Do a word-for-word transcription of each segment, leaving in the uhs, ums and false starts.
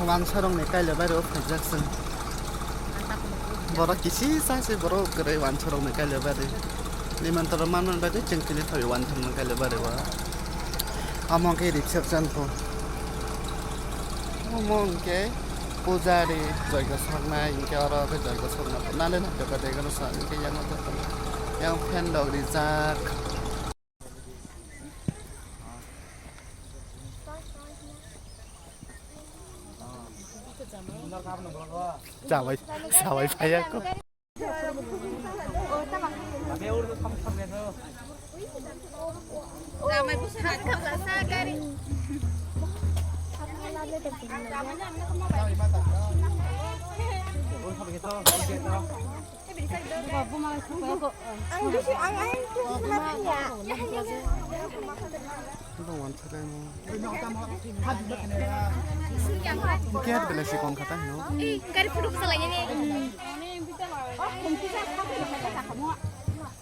Wansarokni kailabari o phaijak chwng. Borok kisisa se borok kwrwi wansarokni kailabari. Nimantaro manman bagwi chwng tini thoi wansarokni kailabari o. Omo khe reception pho. Omo hwnkhe pujari joigo soknai, hwnkhe oro khe joigo soknai. Nale nai joto degano sa, hwnkhe yang o joto yang fan rok rijak. Chawai, chawai phaiya ko. Ang bisi, ang, ang, Kaya bela si kong kata hino. Gari photo bwsa lai nini.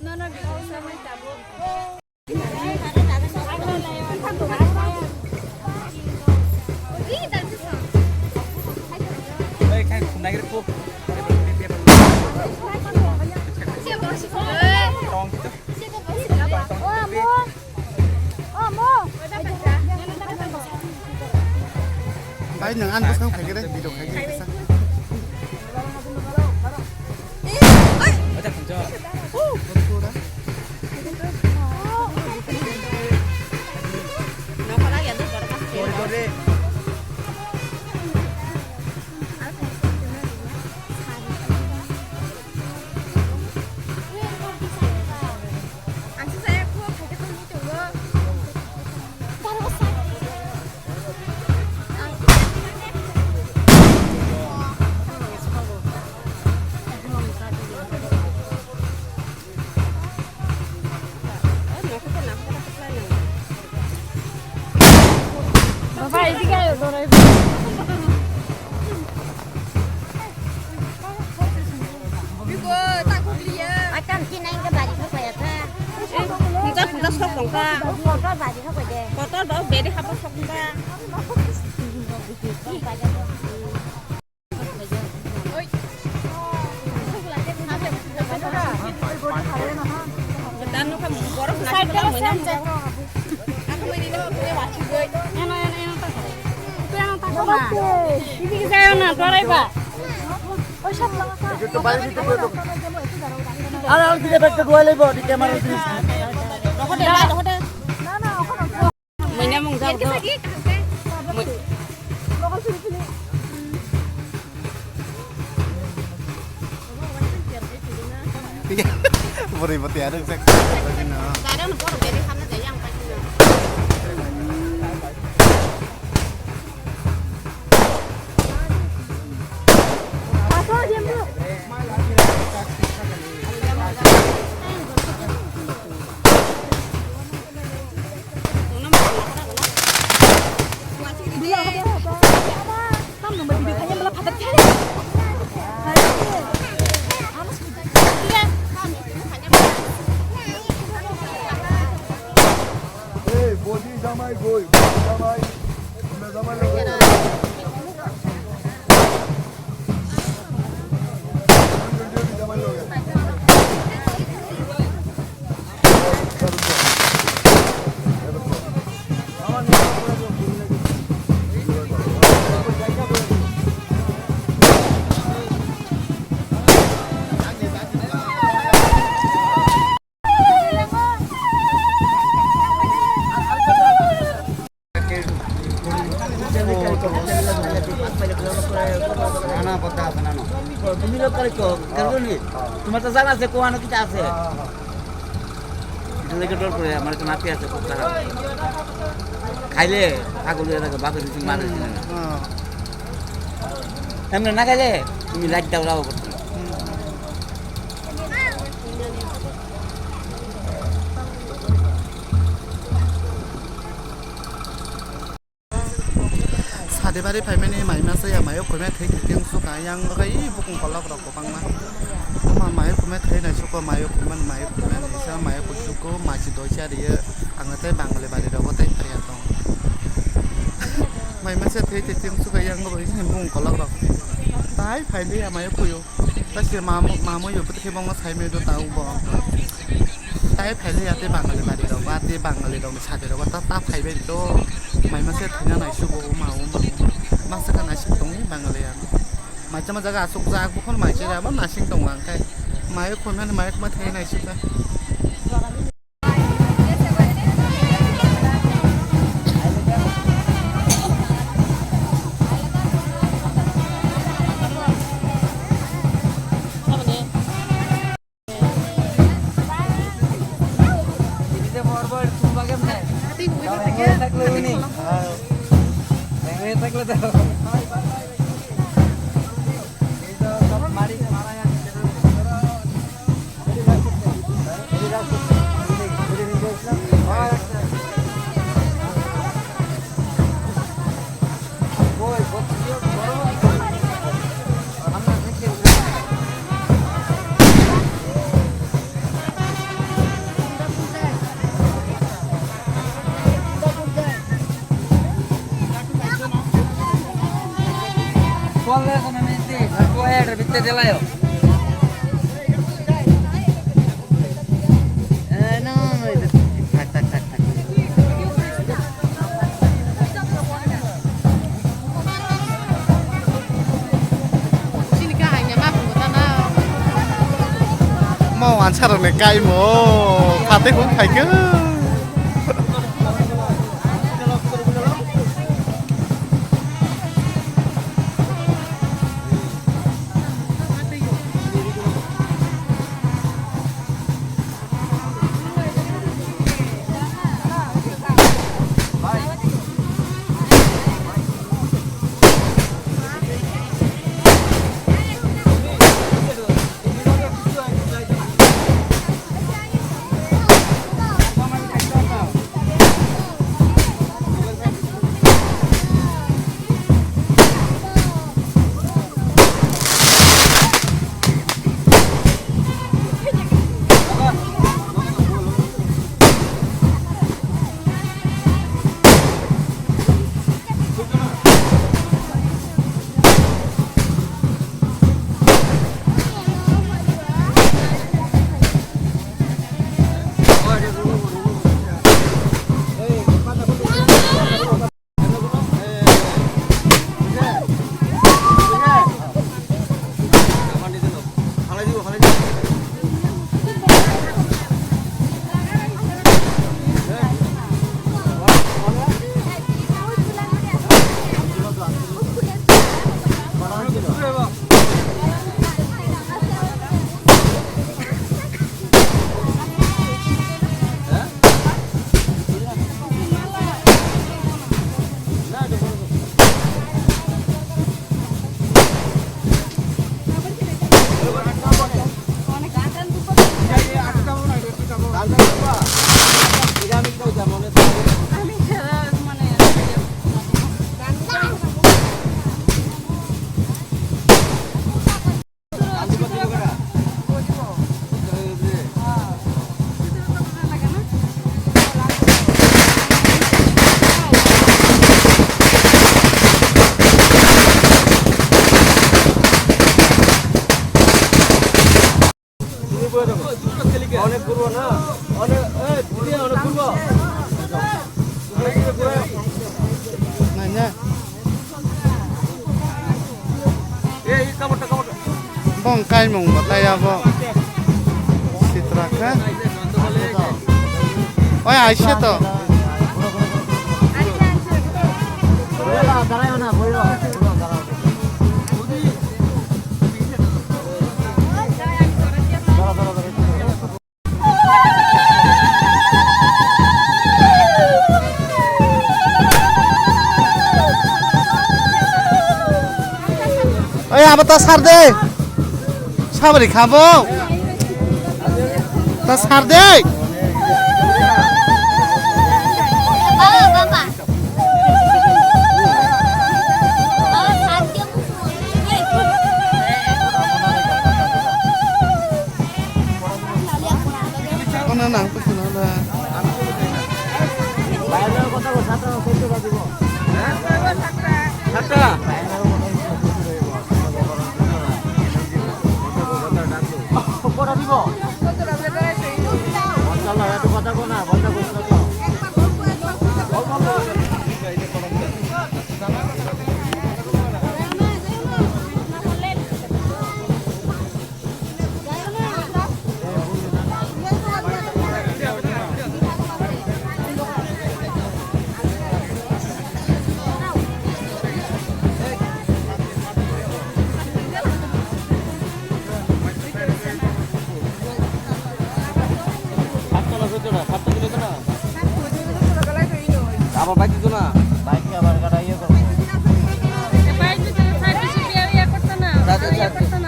No, no, no. Bai, nwng ani bwskang phaikhe de, video khaikhe kisa. Baba, এদিকে আয়, ধরো, এদিকে। Atam chinai ke bari ko kaya ka. Puja puja sok dong ka. Kotor bari ko kaya. Kotor dong beri habo sok ka. Are, are, kita back to dua level di kamera di. Muina mung jang do. Bori boti arung sek. Darang bor beri hamna jaya ang paisina. Ei, bodi jamai goi, bodi jamai. Bodi jamai loge. তোমার তো জানা আছে কোয়ানো কিতা আছে। এটা লেগে ডর করে, আমার একটা নাতি আছে, খুব খারাপ। খাইলে পাগল হয়ে থাকে, বাপের কিছু মানে ছিল না। এমনি না খাইলে তুমি লাইট দাও, লাও করতে। Sade bari phaimani mai masa ya, mayo khumya thai thai tiang suka yang gai bukung kolok rok kwbangma. Ama mayo khumya thai nai suko, mayo khumya, mayo khumya nai sa, mayo kusuko, machi doi cha riyo. Ang tei Bangali bari rogo tei phaiya tong. Mai masa thwi tei chwng suka yang bo ini bung kolok rok. Tai phai de amai khuyo. Ta se mamu mamu yo putri bong sai me do tau bo. Tai phai de ya tei Bangali bari rogo, tei Bangali rok ni sadi rogo ta ta phai bai do. Mai masa thwi na nai sugo ma o ma o. Masa ka nai suk tong ni Bangali ya. Mai chama jaga asuk jak bo khon mai chira bo nasing tong ang kai. Mai khon han mai khma thai nai suk ta. Mo answer ne kai mo, khate hum khai ke. অনেক ঘুরবো না? অনেক, এই, ঘুরে অনেক ঘুরবো। অনেক ঘুরে ঘুরে। এই, এই কাপড়টা, কাপড়টা। Bong kaimung bo taiya bo. Sitra kha. Oi, aise to. Oi, abo ta sar de. Sabri khabo. Ta sar de. Kono nang to kono da. সাতটা। Abar bike dito na. Bike abar kada iye ko. Bike dito na, five fifty biya iye korto na. Sir, sir, sir.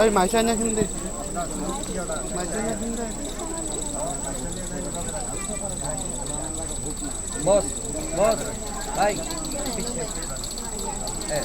Oi, maisa nya hindi. Maisa nya hindi. Boss, boss, bhai. Eh.